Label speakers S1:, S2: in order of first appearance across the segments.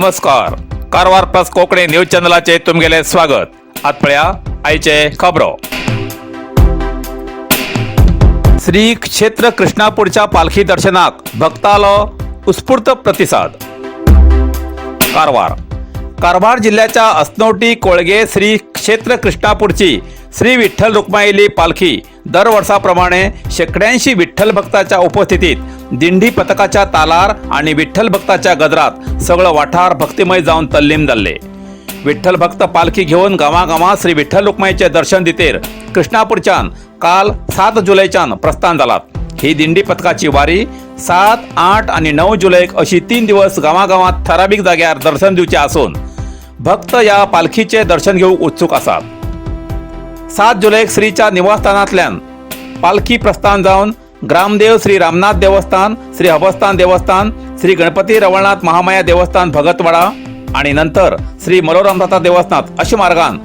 S1: नमस्कार, Karwar plus Konkani news चॅनलाचे तुमगेले स्वागत. आत पळया आयचे खबरो. श्री क्षेत्र कृष्णापूरच्या पालखी दर्शनाक भक्तालो उत्स्फूर्त प्रतिसाद. कारवार. कारवार जिल्ह्याच्या असनोटी कोळगे श्री क्षेत्र कृष्णापूरची श्री विठ्ठल रुक्माईली पालखी दरवर्षाप्रमाणे शेकड्यांशी विठ्ठल भक्ताच्या उपस्थितीत दिंडी पथकाच्या तालार आणि विठ्ठल भक्ताच्या गजरात सगळं वाठार भक्तिमय जावन तल्लीन जाल्ले. विठ्ठल भक्त पालखी घेऊन गावागावात श्री विठ्ठल रुक्माईचे दर्शन दितेर कृष्णापूरच्यान काल 7 जुलैच्यान प्रस्थान जालात. ही दिंडी पथकाची वारी 7, 8 आणि 9 जुलैक अशी 3 दिवस गावागावात ठराविक जाग्यार दर्शन दिवचे असून भक्त या पालखीचे दर्शन घेऊक उत्सुक आसात. 7 जुलैक श्रीच्या निवासस्थानांतल्यान पालखी प्रस्थान जावन ग्रामदेव श्री रामनाथ देवस्थान, श्री हबस्थान देवस्थान, श्री गणपती रवळनाथ महामाया देवस्थान भगतवाडा आणि नंतर श्री मलोरामदाता देवस्थान अशा मार्गान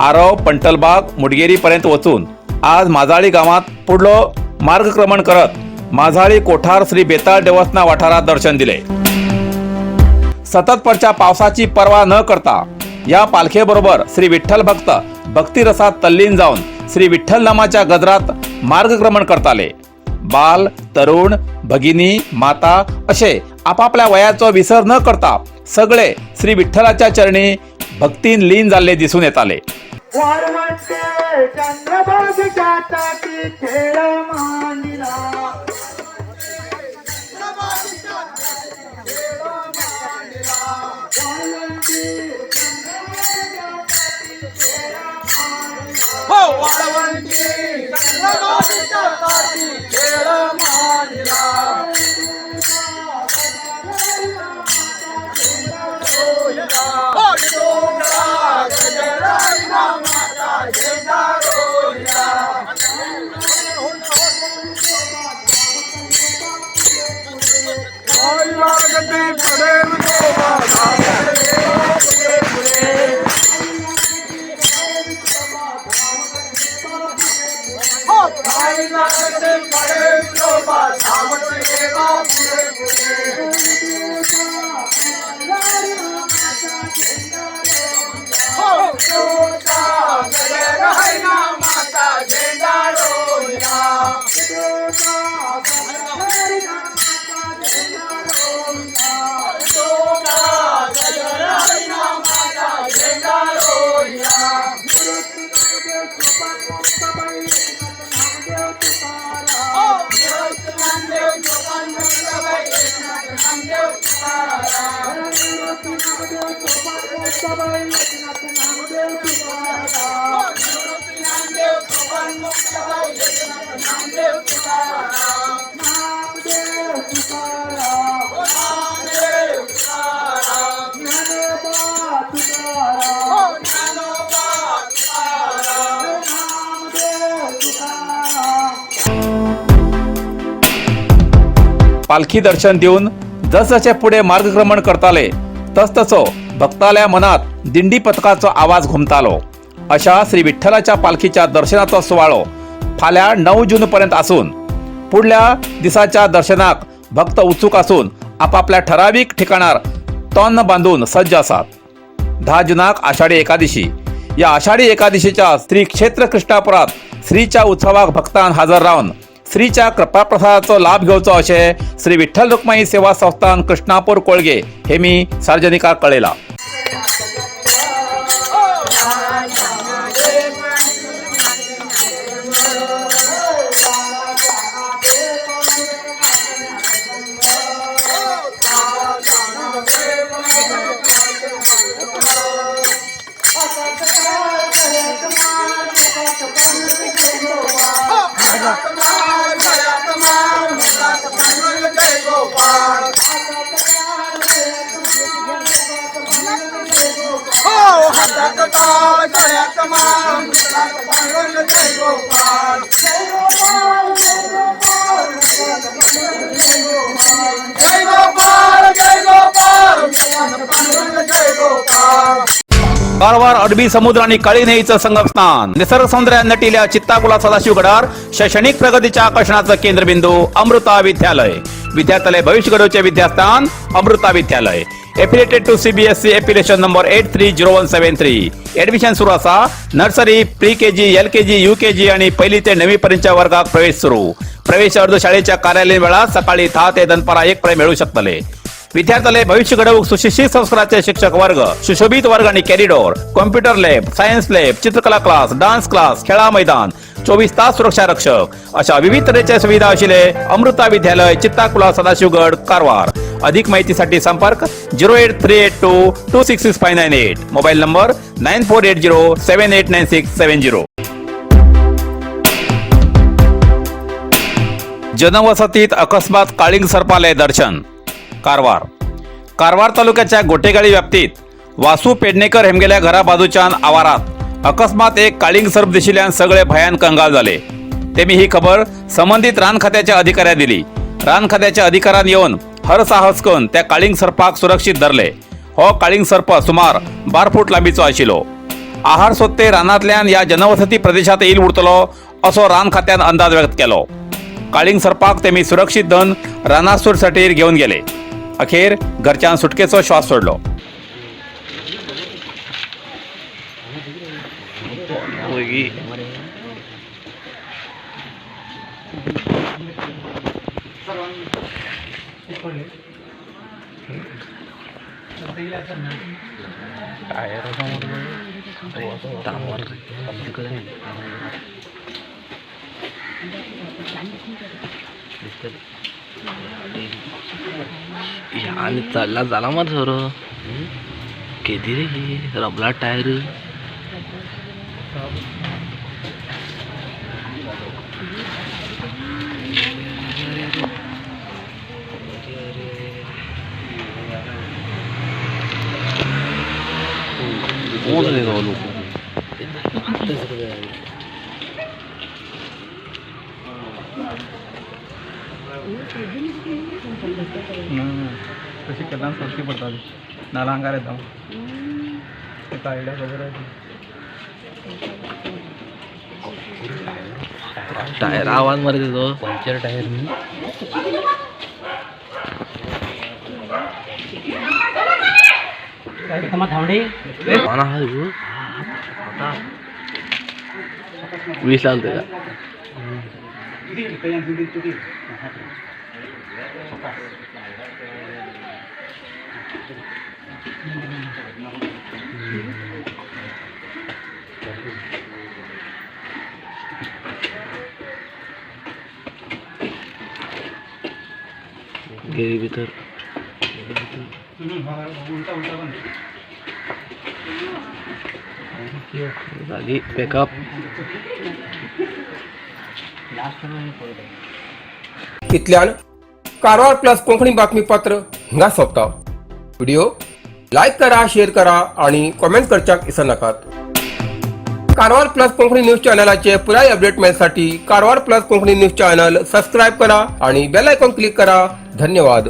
S1: आरव, पंटलबाग, मुडगेरीपर्यंत वचून आज माजाळी गावात पुढलो मार्गक्रमण करत माजाळी कोठार श्री बेताळ देवस्थान वाठारात दर्शन दिले. सतत पडच्या पावसाची पर्वा न करता या पालखेबरोबर श्री विठ्ठल भक्त भक्तिरसात तल्लीन जाऊन श्री विठ्ठल नामाच्या गजरात मार्गक्रमण करताले. बाल, तरुण, भगिनी, माता असे आपापल्या वयाचो विसर न करता सगळे श्री विठ्ठलाच्या चरणी भक्तीन लीन जाल्ले दिसून येताले.
S2: वाळवंटे चंद्रभागेच्या तटी खेळ मांडिला. वाळवंटी चंद्रभागेच्या तटी खेळ मांडिला.
S3: हो वाळवंटी चंद्रभागेच्या तटी खेळ मांडिला. हो विठोबा गजराईना माता झेंडा रोहिला. आई लागते पडे विठोबा धावत देवा पुढे पुढे. हो आई लागते पडे विठोबा धावत देवा पुढे पुढे. हो विठोबा गजराईना माता झेंडा रोहिला. विठोबा गजराईना माता झेंडा रोहिला. हो नामदेव चोपान मुक्ताबाई एकनाथ नामदेव तुकाराम. हो निवृत्ती नामदेव चोपान मुक्ताबाई एकनाथ नामदेव तुकाराम. हो नामदेव तुकाराम. हो ज्ञानोबा तुकाराम.
S1: पालखी दर्शन दिवन जसजसे पुढे मार्गक्रमण करताले तसतसो भक्ताल्या मनात दिंडी पथकाचो आवाज घुमतालो. अशा श्री विठ्ठलाच्या पालखीच्या दर्शनाचो सुवाळो फाल्यां 9 जून पर्यंत आसून पुढल्या दिसाच्या दर्शनाक भक्त उत्सुक आसून आपापल्या ठरावीक ठिकाणार तोन्न बांदून सज्ज आसात. 10 जुनाक आषाढी एकादशी. या आषाढी एकादशीच्या श्री क्षेत्र कृष्णापुरात श्रीच्या उत्सवाक भक्तान हजर रावन श्रीच्या कृपाप्रसादाचो लाभ घेवचो अशें श्री विठ्ठल रुक्माई सेवा संस्थान कृष्णापूर कोळगे हे मी सार्वजनिकाक कळयला.
S3: जय गोपाल. हो हातात टाळ गळ्यात माळ पांडुरंग जय गोपाल. जय गोपाल जय गोपाल पांडुरंग जय गोपाल.
S1: कारवार अरबी समुद्र आणि काळी न्हंयीचं संगमस्थान, निसर्ग सौंदर्यात नटिल्या चित्ताकुला सदाशिवगडार शैक्षणिक प्रगतीच्या आकर्षणाचं केंद्रबिंदू अमृता विद्यालय. विद्यार्थ्यालय भविष्य घडवचे विद्यास्थान अमृता विद्यालय. Affiliated to CBSE, affiliation number 830173. Admission सुरू आसा. Nursery, pre KG, LKG, UKG आणि पहिली ते नववी पर्यंतच्या वर्गात प्रवेश सुरू. प्रवेश अर्ज शाळेच्या कार्यालयीन वेळात सकाळी 10 ते दनपारा 1 पर्यंत मिळू शकतले. विद्यार्थ्याले भविष्य घडवूक सुशिक्षित संस्काराचे शिक्षक वर्ग, सुशोभित वर्ग आणि corridor, computer lab, science lab, चित्रकला क्लास, डान्स क्लास, खेळा मैदान, 24 तास सुरक्षा रक्षक अशा विविध तऱ्हेच्या सुविधा असलेले अमृता विद्यालय, चित्ताकुला, सदाशिवगड, कारवार. अधिक माहितीसाठी संपर्क 08382266598, mobile number 9480789670. जनवसतीत अकस्मात काळिंग सर्पाले दर्शन. कारवार. कारवार तालुक्याच्या गोटेगाळी व्याप्तीत वासू पेडणेकर हेमगेल्या घरा बाजूच्या आवारात अकस्मात एक काळिंग सर्प दिशिल्यान सगळे भयान कंगाल झाले. तेमी ही खबर संबंधित रान खात्याच्या अधिकाऱ्या दिली. रान खात्याच्या अधिकाऱ्यान येऊन हरसाहस करून त्या काळिंग सर्पाक सुरक्षित धरले. हो काळिंग सर्प सुमार 12 फूट लांबीचो आशिल्लो. आहार सोदते रानांतल्यान ह्या जनवसती प्रदेशात येईल उरतलो असो रान खात्यान अंदाज व्यक्त केलो. काळिंग सर्पाक तेमी सुरक्षित धन रानासूरसाठी घेऊन गेले. अखेर घरच्यान सुटकेचो श्वास सोडलो.
S4: आणि चढला झाला मार सर केदी रे ही रबला टायर. लोक
S5: तशी केन्ना सोदची पडटाली नाल्यार आंगार येता. ताका आयडिया खबर आसा.
S4: टायर आवाज मारे तेजो पंक्चर टायर न्ही. कोण आहा ह्यो? 20 लागले तेका. गेली भितर. झाली पॅकअप.
S6: इतल्यान कारवार प्लस कोंकणी बातमीपत्र हांगा सोंपता. व्हिडिओ लायक करा, शेअर करा आणि कॉमेंट करच्याक विसरनाकात. कारवार प्लस कोंकणी न्यूज चॅनलाचे पुराय update मेळसाठी Karwar plus Konkani news channel subscribe करा आणि बेल आयकॉन क्लिक करा. धन्यवाद.